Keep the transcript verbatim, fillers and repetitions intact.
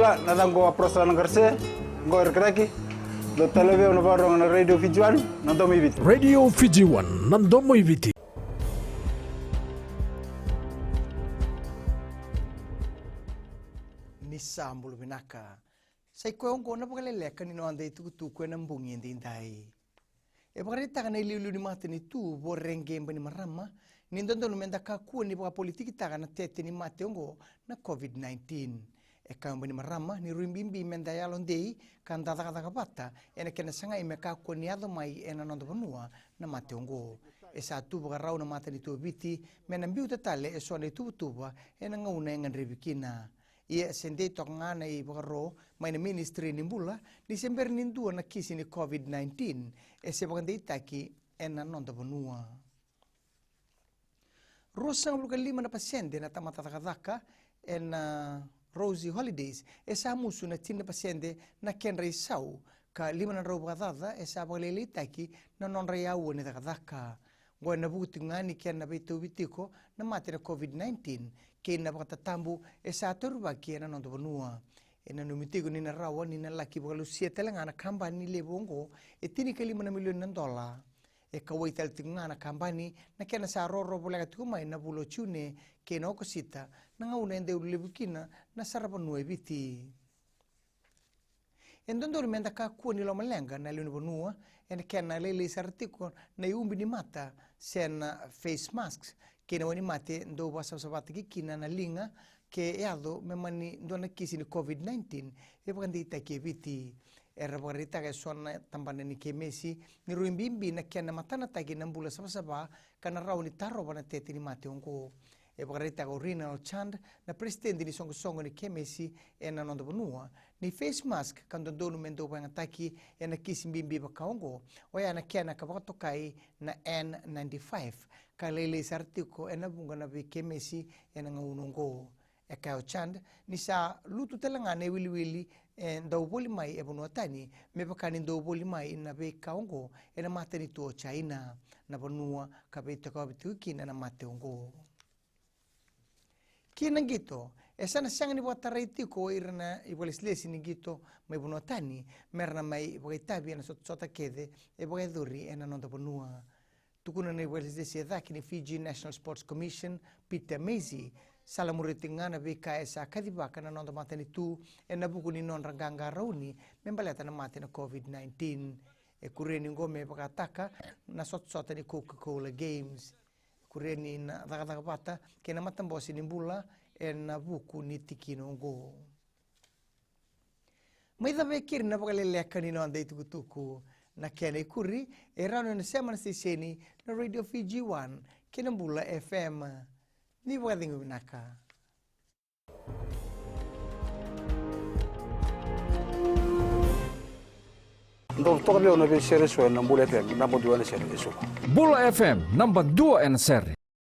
Na yacaqu o Aprosela Naqarase, qo e Rakiraki. Dou tale vei au na vakarogo na Radio Fiji One, na domo i Viti. Radio Fiji One, na domo i Viti. Ni sa bula vinaka. Sa i koya oqo na vakaleleka ni noda itukutuku ena bogi edaidai. E vakaraitaka na iliuliu ni matanitu Voreqe Bainimarama ni dodonu meda kakua ni vakapolitikitaka na tete ni mate oqo na COVID nineteen. E kaya o Bainimarama ni rui bibi meda yalodei ka da cakacaka vata ena kena sagai me kakua ni yaco mai ena noda vanua na mate oqo. E sa tu vakarau na matanitu o Viti me na biuta tale eso na ituvatuva ena gauna e gadrevi kina. Ia se dei toka ga na ivakaro mai na Ministry ni Bula ni se bera ni dua na kisi ni COVID nineteen e se vakadeitaki ena noda vanua. Ruasagavulu ka lima na pasede na tamata cakacaka ena Rosie Holidays e sa musu na tini na pasede na kedra isau, ka lima na drau vakacaca e sa vakalailaitaki na nodra iaua ni cakacaka. Oqo ena vuku tiko ga ni kena veitauvi tiko na mate na COVID nineteen kei na vakatatabu e sa taurivaki ena noda vanua. E nanumi tiko ni na rawa ni na laki vakalusia tale ga na kabani levu oqo e tinikalima na milioni na dola. E kauwai tale tiko ga na kabani na kena sa roro voleka tiko mai na vula o June kei na Okosita, na gauna e dau levu kina na saravanua e Viti. E dodonu meda kakua ni lomaleqa na lewe ni vanua ena kena lailai sara tiko na iubi ni mata se na face masks kei na wainimate dau vakasavasavataki kina na liga ke yaco me mani dua na kisi ni COVID nineteen e vakadeitaki e Viti. Era vakaraitaka eso na tabana ni kemesi ni rui bibi na kena matanataki na bula savasava ka na rawa ni tarova na tete ni mate oqo. E vakaraitaka o Rinal Chand, na peresitedi ni soqosoqo ni kemesi ena noda vanua, ni face mask ka dodonu me dau vakayagataki ena kisi bibi vaka oqo, oya na kena ka vakatokai na N ninety-five, ka lailai sara tiko ena vuqa na veikemesi ena gauna oqo. E kaya o Chand ni sa lutu tale ga na iwiliwili e dau voli mai e vanua tani me vaka ni dau voli mai na veika oqo ena matanitu o China, na vanua ka veitokoni tiko kina na mate oqo. Ki na qito, e sa na sega ni vakatarai tiko o ira na ivakalesilesi ni qito mai vanua tani me ra na mai vakaitavi ena sotasota kece e vakayacori ena noda vanua. Tukuna na ivakalesilesi e cake ni Fiji National Sports Commission, Peter Macey, sa lamuria tiko ga na veika e sa kacivaka na noda matanitu ena vuku ni nodra qaqarauni me baleta na mate na COVID nineteen. E kuria ni oqo me vakataka na sotasota ni Coca-Cola Games. Kuria ni na cakacaka vata kei na matabose ni bula ena vuku ni tikina oqo. Mai cava e keri na vakaleleka ni noda itukutuku. Na kena ikuri e rawa ni na sema na siteseni na Radio Fiji One kei na Bula F M. Ni vakacegu vinaka. Dou toka vei au na veisere eso ena Bula F M, naba dua ena sere eso. Bula F M, naba dua ena sere.